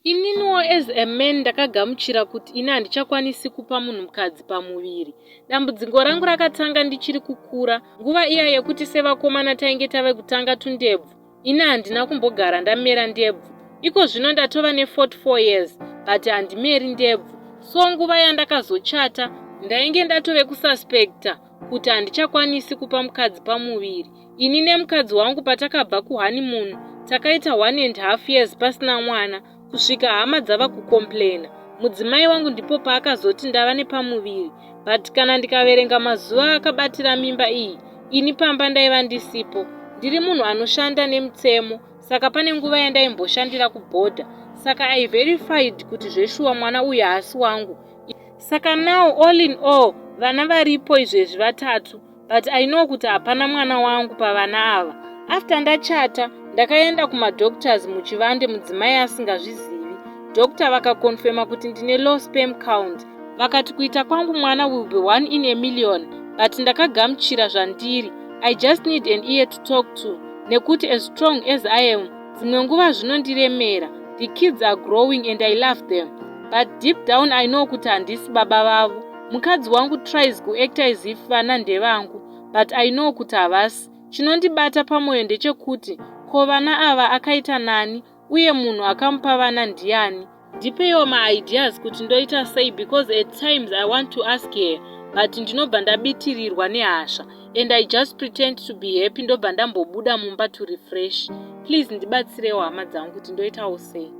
Ininiwo as a man ndakagamuchira kuti ini handichakwanisi kupa munhukadzi pamuviri. Dambudziko rangu rakatanga ndichiri kukura, nguva iya yekuti sevakomana tainge tave kutanga tundebvu. Ini handina kumbogara ndamera ndebvu. Iko zvino ndatova ne44 years, but handimeri ndebvu. So nguva yandakazochata ndainge ndatove kususpecta kuti handichakwanisi kupa mukadzi pamuviri. Ini nemukadzi wangu patakabva kuhoneymoon takaita 1.5 years pasina mwana, kusvika hama dzava kucomplaina. Mudzimai wangu ndipo paakazoti ndava nepamuviri, but kana ndikaverenga mazuva akabatira mimba iyi, ini pamba ndaiva ndisipo. Ndiri munhu anoshanda nemutemo, saka pane nguva yandaimboshandira kubhodha, saka I verified kuti zveshuwa mwana uyu haasi wangu. Saka now, all in all, vana varipo izvezvi vatatu, but I know kuti hapana mwana wangu pavana ava. After ndachata, ndakaenda kumadoctors muchivande mudzimai asingazvizivi. Doctor vakaconfirma kuti ndine low sperm count. Vakati kuita kwangu mwana will be one in a million, but ndakagamuchira zvandiri. I just need an ear to talk to, nekuti as strong as I am, dzimwe nguva zvinondiremera. The kids are growing and I love them, but deep down I know kuti handisi baba vavo. Mukadzi wangu tries kuacta as if vana ndevangu, but I know kuti havasi. Chinondibata pamwoyo ndechekuti ko vana ava akaita nani, uye munhu akamupa vana ndiani? Ndipeiwo maideas kuti ndoita sei, because at times I want to ask her, but ndinobva ndabitirirwa nehasha and I just pretend to be happy, ndobva ndambobuda mumba to refresh. Please ndibatsirewo, hama dzangu, kuti ndoitawo sei.